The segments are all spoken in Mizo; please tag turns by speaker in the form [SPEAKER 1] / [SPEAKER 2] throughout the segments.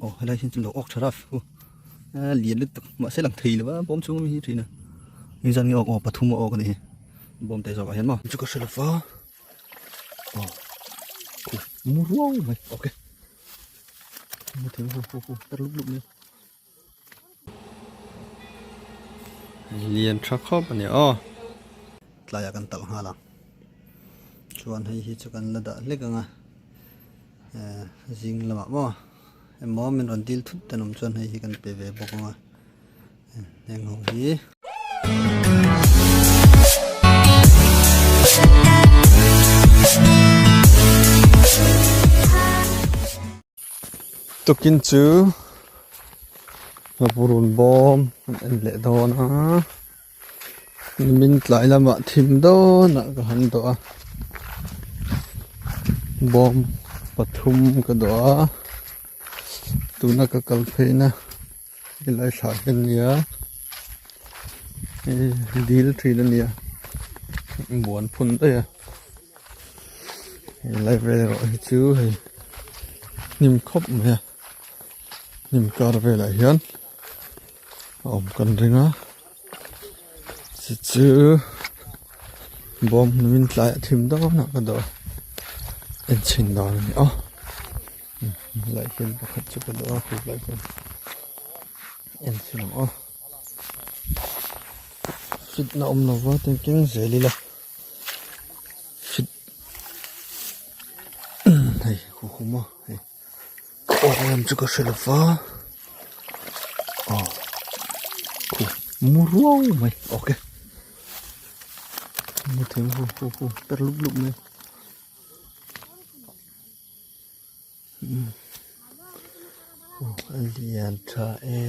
[SPEAKER 1] Aw helai hian chuan lo awk tha raf hu a lian lutuk mahse lang thei lo va bawm chhung ami hi thin a engzat nge awk aw pathum a awk a nih hi bawm te zawk ah hian maw chu ka hre lo va aw khu mu ruau mai ok mu thei hu hu hu tar lup lup mai
[SPEAKER 2] lian tha khawp a ni aw
[SPEAKER 1] tlaiah kan talh nghal ang chuan hei hi chu kan la dah hlek ang a eh zing lamah maw emaw min rawn dil thut te an awm chuan hei hi kan pe ve bawk ang a heng ho hi.
[SPEAKER 2] Tukin chu ngapurun bawm an en leh dawn a nimin tlai lamah thim dawnah ka han dawh a bawm pathum ka dawh a tuna ka kal pheina helai thlah hi a nia hei dil thin a nia buan phun daih a helai vel erawh hi chu hei hnim khawp mai a hnim kar velah hian a awm kan ring a chu chu bawm hnuaiin tlai a thim dawn a ka dawh a enchhin dawn a ni aw helai hian pakhat chu ka dawh a khawilai hian enchhin ang aw fit na awm lova tin keng zel ila fit hei huhum a hei. Aw lam chu ka hre lo va aw khu mu ruau mai ok mu thei hu hu hu per lup lup mai aw a lian tha e.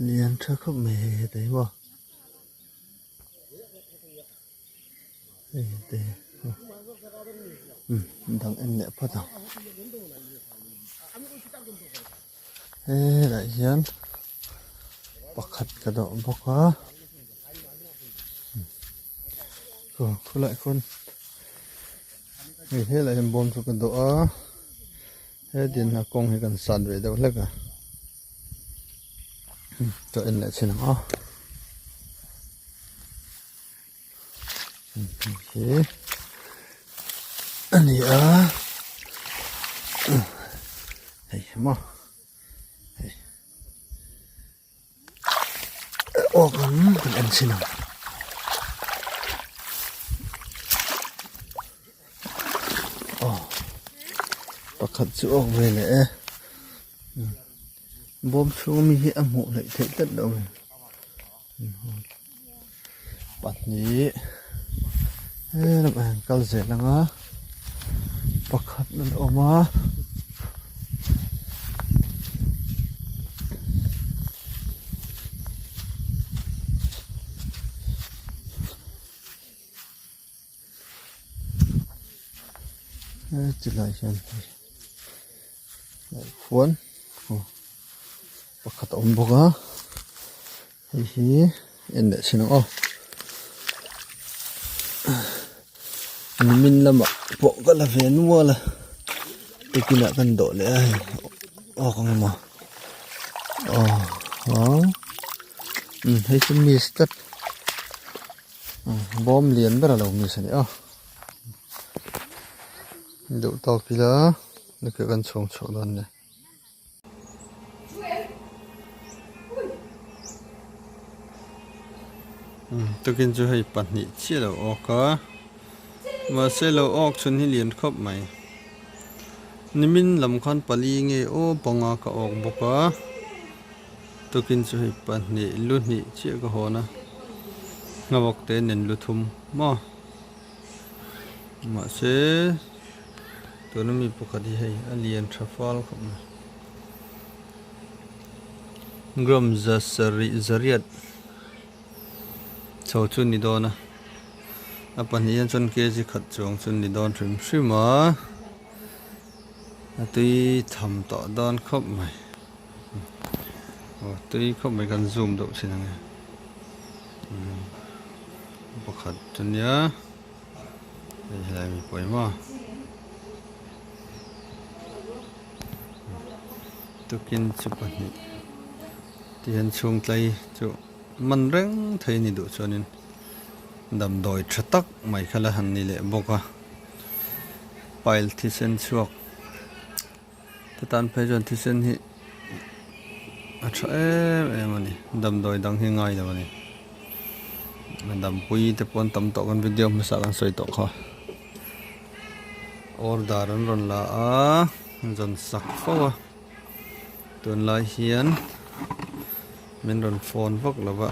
[SPEAKER 2] Lian tha khawp mai hei heta hi maw hei te umm dang en leh phawt ang helaiah hian pakhat ka dawh bawk a aw khawlaiah khawn hei helaiah hian bawm chu ka dawh a hetin a kawng hi kan sat ve deuh hlek a. Chaw en leh chin ang aw hi a ni a hei hi maw hei awk ang kan en chin ang aw pakhat chu awk ve leh e. Bawm chhung ami hi a hmuh hleih theih tlat loh a ni pahnih helamah hian kal zel ang a pakhat an awm a. He tilai hian hei khuan pakhat a awm bawk a hei hi en leh chhin ang aw nimin lamah pawh ka la ve nual a tukinah kan dawh leh a hei awk ang emaw aw hei chu miss tlat. Bawm lian ber a lo miss a ni a deuh tawk ila nakih kan chhung chhuah dawn a ni. Tukin chu hei pahnih chiah a lo awk a mahse lo awk chhun hi lian khawp mai nimin lam khan pali nge aw panga ka awk bawk a. Tukin chu hei pahnih lu hnih chiah ka hawn a, nghawk te nen lu thum maw mahse tuna mi pakhat hi hei a lian tha fal khawp mai gram za sarih zariat chho chu ni dawn a a pahnih hian chuan kg khat chuang chu ni dawn hrim hrim a a tui tham tawh dawn khawp mai. Aw tui khawp mai kan zoom deuh thin ang e pakhat chu nia. Hei helai mi pawimawh tukin chu pahnih tihian chhung tlai chu man reng thei a ni duh chuanin damdawi tha tak mai kha la han ni leh bawk a pile thisen chhuak te tan phei chuan thisen hi a tha em em a ni damdawi dang hi ngai lo a ni a dampui te pawh an tam tawh kan video hmasa kan sawi tawh kha order an rawn la a an zawn sak fo a tunlai hian min rawn phone vak lo va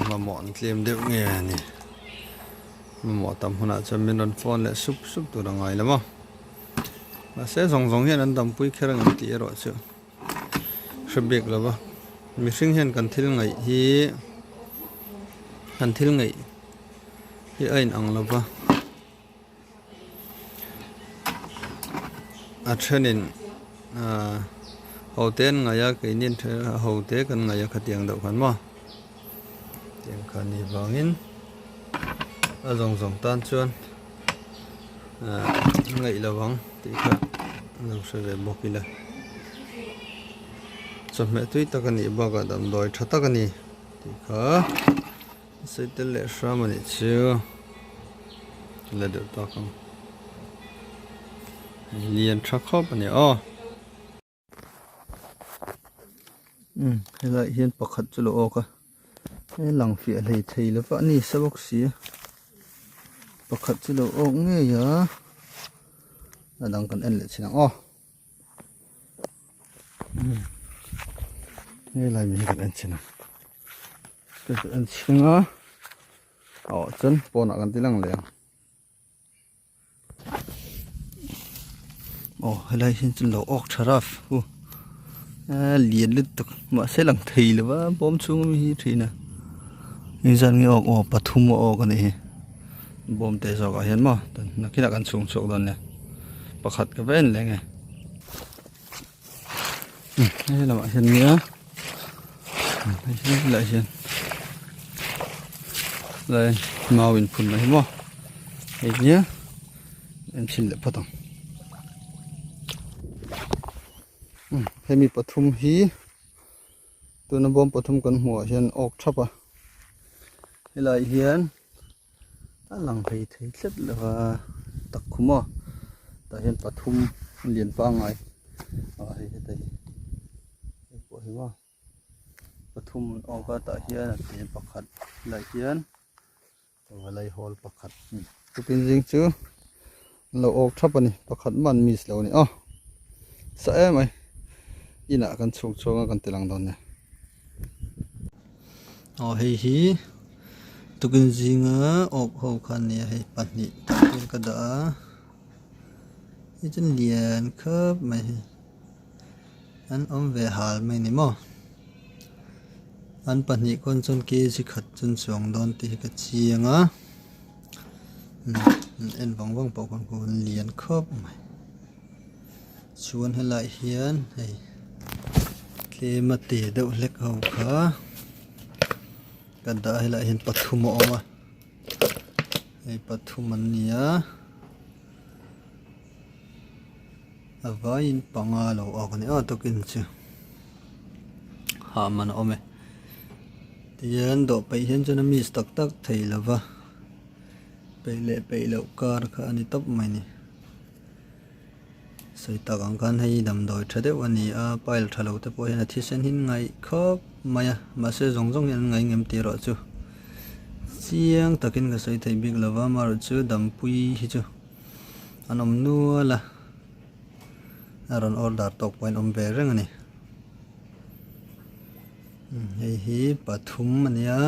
[SPEAKER 2] mamawh an tlem deuh nge a ni mamawh tam hunah chuan min rawn phone leh sup sup tur a ngai lo maw. Mahse zawng zawng hian an dampui kher ang em tih erawh chu hre bik lo va, mihring hian kan thil ngaih hi kan thil ngaih hi a inang lo va, a thenin ahh ho te an ngaih a keini an then a ho te kan ngaih a khatiang deuh khan maw tiang kha ni vangin a zawng zawng tan chuan. Ngaih lo ang tih kha a lo hre ve bawk ila chawhmeh tui tak a nih bakah damdawi tha tak a ni tih kha a sawi tel leh hram a nih chu la deuh tak ang lian tha khawp a ni aw.
[SPEAKER 1] Umm helaiah hian pakhat chu lo awk a he lang fiah hlei thei lo va a ni sa bawk si a pakhat chu lo awk ngei a a dang kan en leh chin ang aw umm helai mi hi kan en chin ang kan en chhing a aw chuan pawnah kan ti lang leh ang. Aw helai hian chuan lo awk tha raf hu a lian lutuk mahse lang thei lo va bawm chhung ami hi thin a engzat nge awk aw pathum a awk a nih hi bawm te zawk ah hian maw nakinah kan chhung chhuak dawn nia pakhat ka va en leh nge hei lamah hian nia hei lai hian lai mau in phun mai hi maw hei nia en chhin leh phawt ang hemi pathum hi tuna bawm pathum kan hmuh ah hian awk thap a helai hian A lang thei thei tlat lo va tak khu maw tah hian pathum lian pangngai ah hei heta hi hei pawh hi maw pathum an awk a tah hian a te pakhat lai hian valai hawl pakhat tukin zing chu an lo awk thap a ni pakhat mah an miss lo a ni aw sa em mai inah kan chhuk chhuak a kan ti lang dawn nia. Aw hei hi tukin zinga awk ho kha a nia hei pahnih tah hian ka dah a hei chuan lian khawp mai hei an awm ve hal mai ni maw an pahnih khawn chuan kg khat chuan chuang dawn tih hi ka chiang a en vang vang pawh khawn khawn lian khawp mai. Chuan helaiah hian hei tlem a te deuh hlek ho kha ka dah a helaiah hian pathum a awm a hei pathum an ni a a vaiin panga lo awk a ni a tukin chu hah man a awm e tihian dawh peih hian chuan a miss tak tak thei lo va peih leh peih loh kar kha a ni tawp mai ni. Sawi tak ang khan hei damdawi tha deuh a ni a, pile tha lo te pawh hian a thisen hi an ngaih khawp mai a, mahse zawng zawng hian an ngaih ngem tih erawh chu chiang takin ka sawi thei bik lo va, amaherawh chu dampui hi chu an awm nual a, a rawn order tawk pawhin awm ve reng a ni. Hei hi pathum a nia.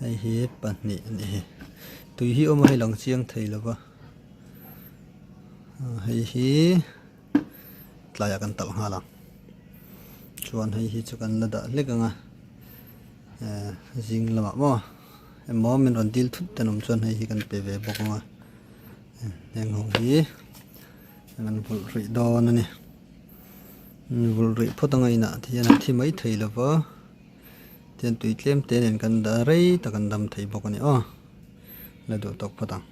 [SPEAKER 1] Hei hi pahnih a ni hi tui hi awm a hei lang chiang thei lo va hei hi tlaiah kan talh nghal ang chuan hei hi chu kan la dah hlek ang a eh zing lamah maw emaw min rawn dil thut ten awm chuan hei hi kan pe ve bawk ang a heng ho hi kan vulh rih dawn a ni vulh rih phawt anga inah te hian an thi mai thei lo va. Tian tui tlem te nen kan dah rei tak an dam thei bawk a ni aw la duh tawk phawt ang.